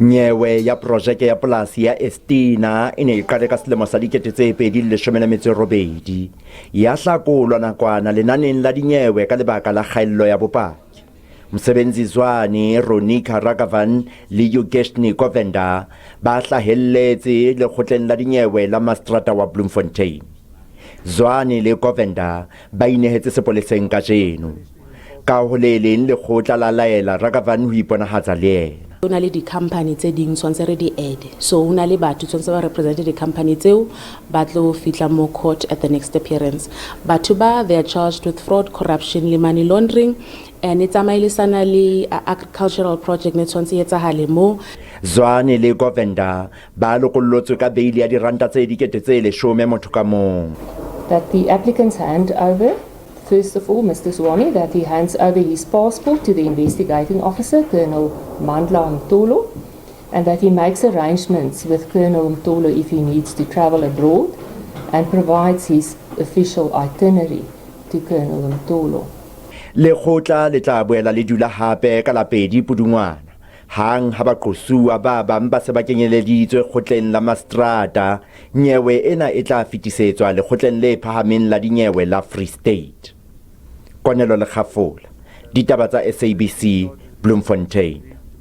Nyewe ya projeke ya polasi ya Estina e ne e qale ka selemo sa 2018, ya hlakolwa nakwana lenaneng la dinyewe ka lebaka la kgaello ya bopaki. Mosebenzi Zwane, Ronica Ragavan le Yugeshni Govender ba hlahelletse lekgotleng la dinyewe la mastrata wa Bloemfontein. Zwane le Govender ba inehetse sepoleseng kajeno. Ka ho le leng lekgotla la laela Ragavan ho iponahatsa le yena. Ho na le di-company tse ding tshwanetse re di add, so ho na le batho tshwanetse ba represente di-company tseo ba tlo fihla mo court at the next appearance. Batho ba, they are charged with fraud, corruption le money laundering, and e tsamaelesana le agricultural project ne tshwanetse e etsahale mo. Zwane le Govender ba lokollotswe ka beili ya diranta tse 10,000 motho ka mong. That the applicants hand over, first of all, Mr. Zwane, that he hands over his passport to the investigating officer, Colonel Mandla Mtolo, and that he makes arrangements with Colonel Mtolo if he needs to travel abroad, and provides his official itinerary to Colonel Mtolo. Lekgotla le tla boela le dula hape ka la 2 Pudungwana, hang ha baqosuwa ba bang ba se ba kenyeleditswe kgotleng la mastrata. Nyewe ena e tla fetisetswa lekgotleng le phahameng la dinyewe la Free State. Konelo Lekgafola, ditaba tsa SABC, Bloemfontein.